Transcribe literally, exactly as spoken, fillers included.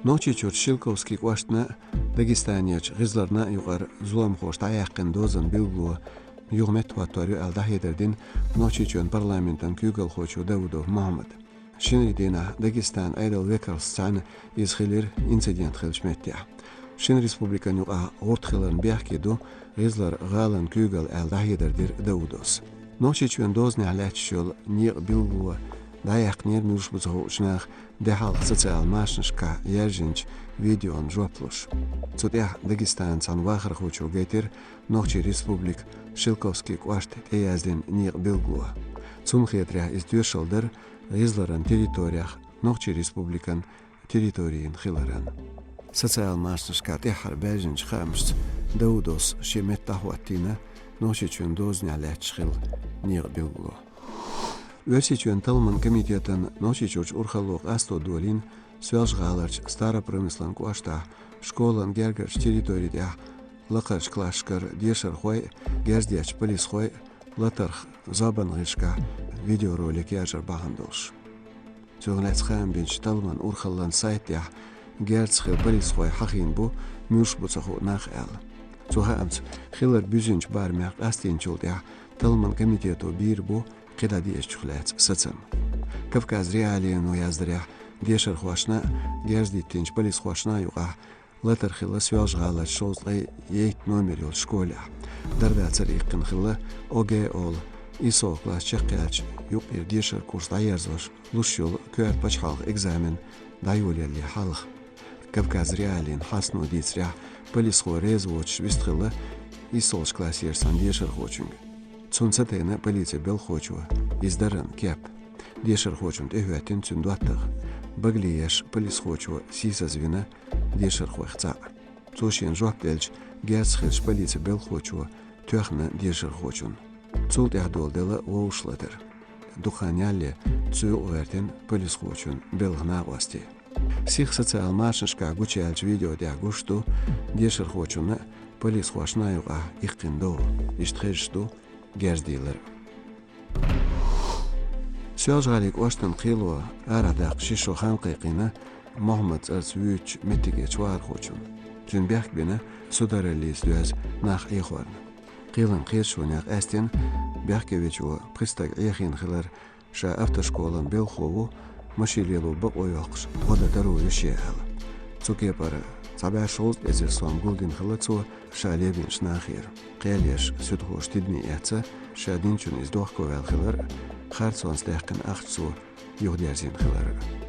Нохчийчуьра Шелковский кӀоштана а, Дагестанерчу ГӀизларна а юкъара зуламхоша дӀаяьккхина дозанна билгало юха меттахӀоттор ю аьлла дӀахьедар дина Нохчийчоьнан парламентан куьйгалхочо Даудов Мухьаммада. Шинарин дийнахь Дагестанан Ӏедалан векалшца цхьаьна иза хилира инцидент хиллачу меттехь. Шина республикана юкъахь гӀурт хиларна бехке ду ГӀизлара гӀалин куьйгалла аьлла дӀахьедар дира Даудовс. Нохчийчоьнан дозанехь лаьтташ йолу некъан билгало дӀаяьккхинера муьлш бу ца хуучу наха де хьалха социал машанашкахь яьржинчу видеона жоп луш. Цу тӀехь Дагестанан цхьана вахархочо гайтира Нохчийн Республика Шелковский кӀошта тӀеяздина некъан билгало. Цунна хетарехь, иза тоьшалла дара ГӀизларан территорех Нохчийн Республикан территорина хиларан. Социал машанашкахь тӀаьххьара баьржинчу хаамашца Даудовс шен метта дӀахӀоттийна Нохчийчоьнан дозанехь лаьтташ хилла некъан билгало. Оьрсийчоьнан талламан комитетан Нохчийчуьрчу урхалло къасто долийна Соьлжа-ГӀаларчу Старопромыслан кӀоштахь школан гергарчу территори тӀехь лакхарчу классашкара дешархой а, герз дечу полисхой а латарх зорбанан гӀирсашкахь видеоролик яржар бахьана долуш. Цунах лаьцна хаам бинчу талламан урхаллан сайта тӀехь герзаца хилла полисхой хьахийна бу муьлш бу ца хуу нах аьлла. Цу хаамца, хилар буьззинчу барамехь къастийначул тӀаьхьа талламан комитето бийр бу кхидӀа дезачух лаьцна сацам. Кавказ.Реалиино яздарехь, дешархошна а, герз диттинчу полисхошна а юкъахь латар хилла Соьлжа-ГӀаларчу шовзткъе итт номер йолчу школехь. Дара-дацара иккхина хилла ОГЭ олу, исолгӀа класс чекхъяьлча юккъера дешаран курс дӀаерзош луш йолу коьрта пачхьалкхан экзамен дӀайолаялале хьалха. Кавказ.Реалиин хьастано дийцарехь, полисхо реза воцуш вистхилла исолгӀачу классера цхьана дешархочуьнга. Цунна ца тайна полицин белхахочо иза даран кеп. Дешархочунна тӀехӀоьттина цуьнан доттагӀа. Багале еш полисхочо сийсазвина дешархойх цхьаъ. Цо шена жоп делча, герзаца хиллачу полицин белхахочо тоьхна дешархочунна. Цул тӀаьхьа доладелла вовшахлатар. Дукха хан ялале цу юкъа гӀертина полисхочун белхан накъостий. Сиха социал машанашкахь гучуяьллачу видео тӀехь гуш ду дешархочунна а, полисхошна а юкъахь иккхина дов. Иштта хезаш ду герз дийлар. Соьлжа-ГӀалин кӀоштан кхело арахь даккха ши шо хан кхайкхийна Мухьаммад цӀарца вуьйцучу меттигерчу вахархочунна. Цуьнан бехк бина судараллица доьзна нах Ӏехорна. Кхелан кхеташонехь къаьстина бехкевечо пхи стаг Ӏехийна хилар, ша автошколан белхахо ву, машин лело бакъо йоккхуш гӀо дан таро ю шен аьлла. Цу кепара цхьа бӀе шовзткъа эзар сом гулдина хилла цо ша лебинчу нахера. Кхел еш суьдхоша тидаме эцна, ша динчунна иза дохковаьлла хилар а, харцонца даьккхина ахча цо юхадерзийна хилар а.